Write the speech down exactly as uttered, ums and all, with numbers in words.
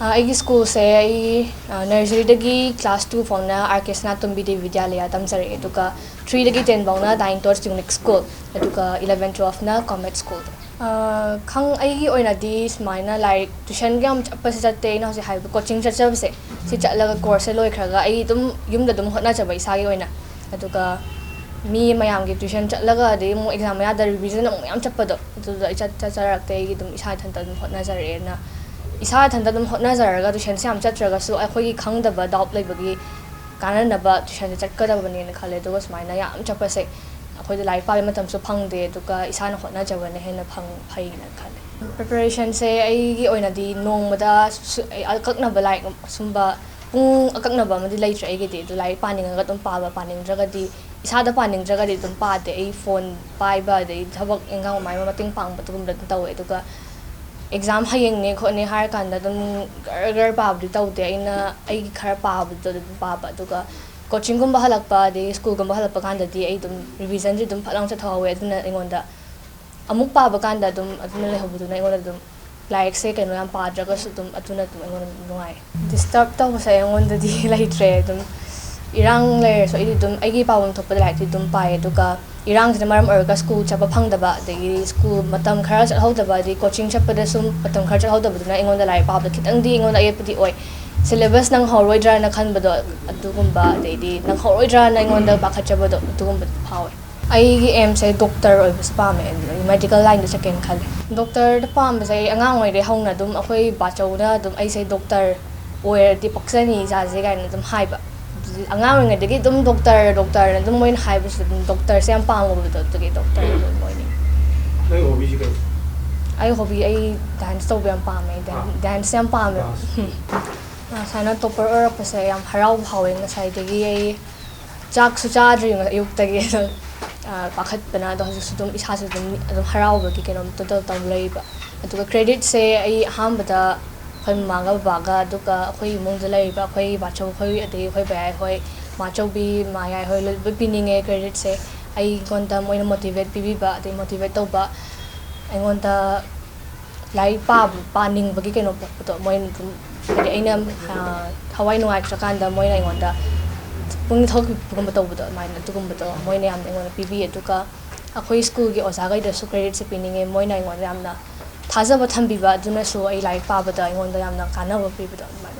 ꯑ, ꯑꯩꯒꯤ ꯁ꯭ꯀꯨꯜꯁꯦ ꯑꯩ, ꯑ, ꯅꯔꯁꯔꯤꯗꯒꯤ ꯀ꯭ꯂꯥꯁ ꯇꯨ ꯐꯥꯎꯅ ꯑꯥꯔ ꯀꯦ ꯁꯅꯥꯇꯣꯝꯕꯤ ꯗꯦꯕꯤ ꯕꯤꯗ꯭ꯌꯥꯂꯌꯥ ꯇꯝꯖꯔꯛꯑꯦ, ꯑꯗꯨꯒ ꯊ꯭ꯔꯤꯗꯒꯤ ꯇꯦꯟ ꯐꯥꯎꯅ ꯗꯥꯏꯟꯇꯣꯁ ꯌꯨꯅꯤꯛ ꯁ꯭ꯀꯨꯜ, ꯑꯗꯨꯒ ꯏꯂꯚꯦꯟ ꯇꯨꯋꯦꯜꯐꯅ ꯀꯣꯃꯦꯠ ꯁ꯭ꯀꯨꯜꯗ꯫ ꯑ, ꯈꯪ-, ꯑꯩꯒꯤ ꯑꯣꯏꯅꯗꯤ ꯁꯨꯃꯥꯏꯅ ꯂꯥꯏꯔꯤꯛ ꯇ꯭ꯌꯨꯁꯟꯒ ꯌꯥꯝ ꯆꯠꯄꯁꯦ ꯆꯠꯇꯦ꯫ ꯑꯩꯅ ꯍꯧꯖꯤꯛ ꯍꯥꯏꯕ ꯀꯣꯆꯤꯡ ꯆꯠꯆꯕꯁꯦ, ꯁꯤ ꯆꯠꯂꯒ ꯀꯣꯔꯁꯁꯦ ꯂꯣꯏꯈ꯭ꯔꯒ ꯑꯩ ꯑꯗꯨꯝ ꯌꯨꯝꯗ ꯑꯗꯨꯝ ꯍꯣꯠꯅꯖꯕ ꯏꯁꯥꯒꯤ ꯑꯣꯏꯅ꯫ ꯑꯗꯨꯒ ꯃꯤ ꯃꯌꯥꯝꯒꯤ ꯇ꯭ꯌꯨꯁꯟ ꯆꯠꯂꯒ ꯑꯗꯩ ꯑꯃꯨꯛ ꯑꯦꯛꯖꯥꯝ ꯃꯌꯥꯗ ꯔꯤꯚꯤꯖꯟ ꯑꯃꯨꯛ ꯃꯌꯥꯝ ꯆꯠꯄꯗꯣ, ꯑꯗꯨꯗ ꯑꯩ ꯆꯠ-, ꯆꯠꯆꯔꯛꯇꯦ꯫ ꯑꯩꯒꯤ ꯑꯗꯨꯝ ꯏꯁꯥ ꯏꯊꯟꯇ ꯑꯗꯨꯝ ꯍꯣꯠꯅꯖꯔꯛꯑꯦꯅ, ꯏꯁꯥ ꯏꯊꯟꯇ ꯑꯗꯨꯝ ꯍꯣꯠꯅꯖꯔꯒ ꯇ꯭ꯌꯨꯁꯟꯁꯦ ꯌꯥꯝ ꯆꯠꯇ꯭ꯔꯒꯁꯨ ꯑꯩꯈꯣꯏꯒꯤ ꯈꯪꯗꯕ ꯗꯥꯎꯠ ꯂꯩꯕꯒꯤ ꯀꯥꯟꯅꯅꯕ ꯇ꯭ꯌꯨꯁꯟꯁꯦ ꯆꯠꯀꯗꯕꯅꯦꯅ ꯈꯜꯂꯦ꯫ ꯑꯗꯨꯒ ꯁꯨꯃꯥꯏꯅ ꯌꯥꯝ ꯆꯠꯄꯁꯦ ꯑꯩꯈꯣꯏꯗ ꯂꯥꯏꯔꯤꯛ ꯄꯥꯕꯒꯤ ꯃꯇꯝꯁꯨ ꯐꯪꯗꯦ, ꯑꯗꯨꯒ ꯏꯁꯥꯅ ꯍꯣꯠꯅꯖꯕꯅ ꯍꯦꯟꯅ ꯐꯪ-, ꯐꯩꯅ ꯈꯜꯂꯦ꯫ ꯄ꯭ꯔꯤꯄꯦꯔꯦꯁꯟꯁꯦ ꯑꯩꯒꯤ ꯑꯣꯏꯅꯗꯤ ꯅꯣꯡꯃꯗ ꯁꯨ-, ꯑꯩ ꯑꯀꯛꯅꯕ ꯂꯥꯏꯔꯤꯛ ꯁꯨꯝꯕ ꯄꯨꯡ ꯑꯀꯛꯅꯕ ꯑꯃꯗꯤ ꯂꯩꯇ꯭ꯔꯦ ꯑꯩꯒꯤꯗꯤ꯫ ꯑꯗꯨ ꯂꯥꯏꯔꯤꯛ ꯄꯥꯅꯤꯡꯉꯒ ꯑꯗꯨꯝ ꯄꯥꯕ, ꯄꯥꯅꯤꯡꯗ꯭ꯔꯒꯗꯤ, ꯏꯁꯥꯗ ꯄꯥꯅꯤꯡꯗ꯭ꯔꯒꯗꯤ ꯑꯗꯨꯝ ꯄꯥꯗꯦ꯫ ꯑꯩ ꯐꯣꯟ ꯄꯥꯏꯕ, ꯑꯗꯩ ꯊꯕꯛ ꯏꯟꯈꯥꯡ ꯑꯃ ꯑꯃ ꯃꯇꯦꯡ ꯄꯥꯡꯕ ꯑꯗꯨꯒꯨꯝꯕ ꯑꯗꯨꯝ ꯇꯧꯋꯦ꯫ ꯑꯗꯨꯒ ꯑꯦꯛꯖꯥꯝ ꯍꯌꯦꯡꯅꯦ ꯈꯣꯠꯅꯦ ꯍꯥꯏꯔꯀꯥꯟꯗ ꯑꯗꯨꯝ ꯒꯔ ꯒꯔ ꯄꯥꯕꯗꯤ ꯇꯧꯗꯦ꯫ ꯑꯩꯅ ꯑꯩꯒꯤ ꯈꯔ ꯄꯥꯕꯗꯣ ꯑꯗꯨꯝ ꯄꯥꯕ꯫ ꯑꯗꯨꯒ ꯀꯣꯆꯤꯡꯒꯨꯝꯕ ꯍꯜꯂꯛꯄ, ꯑꯗꯩ ꯁ꯭ꯀꯨꯜꯒꯨꯝꯕ ꯍꯜꯂꯛꯄ ꯀꯥꯟꯗꯗꯤ ꯑꯩ ꯑꯗꯨꯝ ꯔꯤꯚꯤꯖꯟꯁꯦ ꯑꯗꯨꯝ ꯐꯠ ꯂꯥꯎꯅ ꯆꯠꯊꯍꯧꯋꯦ꯫ ꯑꯗꯨꯅ ꯑꯩꯉꯣꯟꯗ ꯑꯃꯨꯛ ꯄꯥꯕ ꯀꯥꯟꯗ ꯑꯗꯨꯝ ꯑꯗꯨꯅ ꯂꯩꯍꯧꯕꯗꯨꯅ ꯑꯩꯉꯣꯟꯗ ꯑꯗꯨꯝ ꯂꯥꯏꯔꯤꯛꯁꯦ ꯀꯩꯅꯣ ꯌꯥꯝ ꯄꯥꯗ꯭ꯔꯒꯁꯨ ꯑꯗꯨꯝ ꯑꯗꯨꯅ ꯑꯗꯨꯝ ꯑꯩꯉꯣꯟꯗ ꯑꯗꯨꯝ ꯅꯨꯡꯉꯥꯏ꯫ ꯗꯤꯁꯇꯔꯕ ꯇꯧꯕꯁꯦ ꯑꯩꯉꯣꯟꯗꯗꯤ ꯂꯩꯇ꯭ꯔꯦ꯫ ꯑꯗꯨꯝ ꯏꯔꯥꯡ ꯂꯩꯔꯁꯨ ꯑꯩꯗꯤ ꯑꯗꯨꯝ ꯑꯩꯒꯤ ꯄꯥꯐꯝ ꯊꯣꯛꯄ ꯂꯥꯏꯔꯤꯛꯇꯤ ꯑꯗꯨꯝ ꯄꯥꯏ꯫ ꯑꯗꯨꯒ ꯏꯔꯥꯡꯁꯤꯅ ꯃꯔꯝ ꯑꯣꯏꯔꯒ ꯁ꯭ꯀꯨꯜ ꯆꯠꯄ ꯐꯪꯗꯕ, ꯑꯗꯒꯤ ꯁ꯭ꯀꯨꯜ ꯃꯇꯝ ꯈꯔ ꯆꯠꯍꯧꯗꯕ, ꯑꯗꯒꯤ ꯀꯣꯆꯤꯡ ꯆꯠꯄꯗꯁꯨ ꯃꯇꯝ ꯈꯔ ꯆꯠꯍꯧꯗꯕꯗꯨꯅ ꯑꯩꯉꯣꯟꯗ ꯂꯥꯏꯔꯤꯛ ꯄꯥꯕꯗ ꯈꯤꯇꯪꯗꯤ ꯑꯩꯉꯣꯟꯗ ꯑꯌꯦꯠꯄꯗꯤ ꯑꯣꯏ꯫ ꯁꯤꯂꯦꯕꯁ ꯅꯪꯍꯧꯔꯣꯏꯗ꯭ꯔꯥꯅ ꯈꯟꯕꯗꯣ ꯑꯗꯨꯒꯨꯝꯕ, ꯑꯗꯩꯗꯤ ꯅꯪꯍꯧꯔꯣꯏꯗ꯭ꯔꯥꯅ ꯑꯩꯉꯣꯟꯗ ꯄꯥꯈꯠꯆꯕꯗꯣ ꯑꯗꯨꯒꯨꯝꯕꯗꯤ ꯐꯥꯎꯋꯦ꯫ ꯑꯩꯒꯤ ꯑꯦꯝꯁꯦ ꯗꯣꯛꯇꯔ ꯑꯣꯏꯕꯁꯦ ꯄꯥꯝꯃꯦ, ꯑꯗꯨꯗꯒꯤ ꯃꯦꯗꯤꯀꯦꯜ ꯂꯥꯏꯟꯗ ꯆꯠꯀꯦꯅ ꯈꯜꯂꯦ꯫ ꯗꯣꯛꯇꯔꯗ ꯄꯥꯝꯕꯁꯦ ꯑꯩ ꯑꯉꯥꯡ ꯑꯣꯏꯔꯤꯉꯩꯗꯒꯤ ꯍꯧꯅ ꯑꯗꯨꯝ ꯑꯩꯈꯣꯏ ꯕꯥꯆꯧꯅ ꯑꯗꯨꯝ ꯑꯩꯁꯦ ꯗꯣꯛꯇꯔ ꯑꯣꯏꯔꯗꯤ ꯄꯛꯆꯅꯤ ꯏꯆꯥꯁꯦ ꯀꯥꯏꯅ ꯑꯗꯨꯝ ꯍꯥꯏꯕ꯫ ꯑꯉꯥꯡ ꯑꯣꯏꯔꯤꯉꯩꯗꯒꯤ ꯑꯗꯨꯝ ꯗꯣꯛꯇꯔ, ꯗꯣꯛꯇꯔꯅ ꯑꯗꯨꯝ ꯃꯣꯏꯅ ꯍꯥꯏꯕꯁꯤꯗ ꯑꯗꯨꯝ ꯗꯣꯛꯇꯔꯁꯦ ꯌꯥꯝ ꯄꯥꯝꯃꯨꯕꯗꯣ, ꯑꯗꯨꯒꯤ ꯗꯣꯛꯇꯔ ꯑꯗꯨꯝ ꯑꯣꯏꯅꯤꯡꯉꯤ꯫ ꯅꯣꯏ ꯍꯣꯕꯤꯁꯤ ꯀꯩ? ꯑꯩ ꯍꯣꯕꯤ, ꯑꯩ ꯗꯥꯟꯁ ꯇꯧꯕ ꯌꯥꯝ ꯄꯥꯝꯃꯦ꯫ ꯗꯥꯟ-, ꯑꯥ꯫ ꯗꯥꯟꯁ ꯌꯥꯝ ꯄꯥꯝꯃꯦꯕ꯫ ꯗꯥꯟꯁ꯫ ꯎꯝ꯫ ꯑ, ꯁꯨꯃꯥꯏꯅ ꯇꯣꯞꯄꯔ ꯑꯣꯏꯔꯛꯄꯁꯦ ꯌꯥꯝ ꯍꯔꯥꯎꯕ ꯐꯥꯎꯋꯦ꯫ ꯉꯁꯥꯏꯗꯒꯤ ꯑꯩ ꯆꯥꯛꯁꯨ ꯆꯥꯗ꯭ꯔꯤ ꯑꯌꯨꯛꯇꯒꯤ꯫ ꯑꯗꯣ, ꯑ, ꯄꯥꯈꯠꯄꯅ, ꯑꯗꯣ ꯍꯧꯖꯤꯛꯁꯨ ꯑꯗꯨꯝ ꯏꯁꯥꯁꯨ ꯑꯗꯨꯝ, ꯑꯗꯨꯝ ꯍꯔꯥꯎꯕꯒꯤ ꯀꯩꯅꯣꯝꯇ ꯇꯧ-, ꯇꯧ ꯂꯩꯕ꯫ ꯑꯗꯨꯒ ꯀ꯭ꯔꯦꯗꯤꯠꯁꯦ ꯑꯩ ꯑꯍꯥꯟꯕꯗ ꯑꯩꯈꯣꯏ ꯃꯃꯥꯒ ꯕꯕꯥꯒ, ꯑꯗꯨꯒ ꯑꯩꯈꯣꯏ ꯏꯃꯨꯡꯗ ꯂꯩꯔꯤꯕ ꯑꯩꯈꯣꯏ ꯕꯥꯆꯧ ꯈꯣꯏ, ꯑꯗꯒꯤ ꯑꯩꯈꯣꯏ ꯕꯌꯥꯏ ꯍꯣꯏ, ꯃꯥꯆꯧꯕꯤ, ꯃꯌꯥꯏ ꯍꯣꯏ, ꯂꯣꯏ, ꯂꯣꯏ ꯄꯤꯅꯤꯡꯉꯦ ꯀ꯭ꯔꯦꯗꯤꯠꯁꯦ꯫ ꯑꯩꯉꯣꯟꯗ ꯃꯣꯏꯅ ꯃꯣꯇꯤꯚꯦꯠ ꯄꯤꯕꯤꯕ, ꯑꯗꯩ ꯃꯣꯇꯤꯚꯦꯠ ꯇꯧꯕ, ꯑꯩꯉꯣꯟꯗ ꯂꯥꯏꯔꯤꯛ ꯄꯥꯕ ꯄꯥꯅꯤꯡꯕꯒꯤ ꯀꯩꯅꯣ ꯄꯣꯛꯄꯗꯣ ꯃꯣꯏꯅ ꯑꯗꯨꯝ, ꯍꯥꯏꯗꯤ ꯑꯩꯅ ꯊꯋꯥꯏ ꯅꯨꯡꯉꯥꯏꯇ꯭ꯔꯀꯥꯟꯗ ꯃꯣꯏꯅ ꯑꯩꯉꯣꯟꯗ ꯄꯨꯛꯅꯤꯡ ꯊꯧꯒꯠꯄꯤꯕꯒꯨꯝꯕ ꯇꯧꯕꯗꯣ, ꯑꯗꯨꯃꯥꯏꯅ ꯑꯗꯨꯒꯨꯝꯕꯗꯣ ꯃꯣꯏꯅ ꯌꯥꯝꯅ ꯑꯩꯉꯣꯟꯗ ꯄꯤꯕꯤ꯫ ꯑꯗꯨꯒ ꯑꯩꯈꯣꯏ ꯁ꯭ꯀꯨꯜꯒꯤ ꯑꯣꯖꯥꯈꯩꯗꯁꯨ ꯀ꯭ꯔꯦꯗꯤꯠꯁꯦ ꯄꯤꯅꯤꯡꯉꯦ꯫ ꯃꯣꯏꯅ ꯑꯩꯉꯣꯟꯗ ꯌꯥꯝꯅ ꯊꯥꯖꯕ ꯊꯝꯕꯤꯕ ꯑꯗꯨꯅꯁꯨ ꯑꯩ ꯂꯥꯏꯔꯤꯛ ꯄꯥꯕꯗ ꯑꯩꯉꯣꯟꯗ ꯌꯥꯝꯅ ꯀꯥꯟꯅꯕ ꯄꯤꯕꯗꯣ ꯑꯗꯨꯃꯥꯏꯅ꯫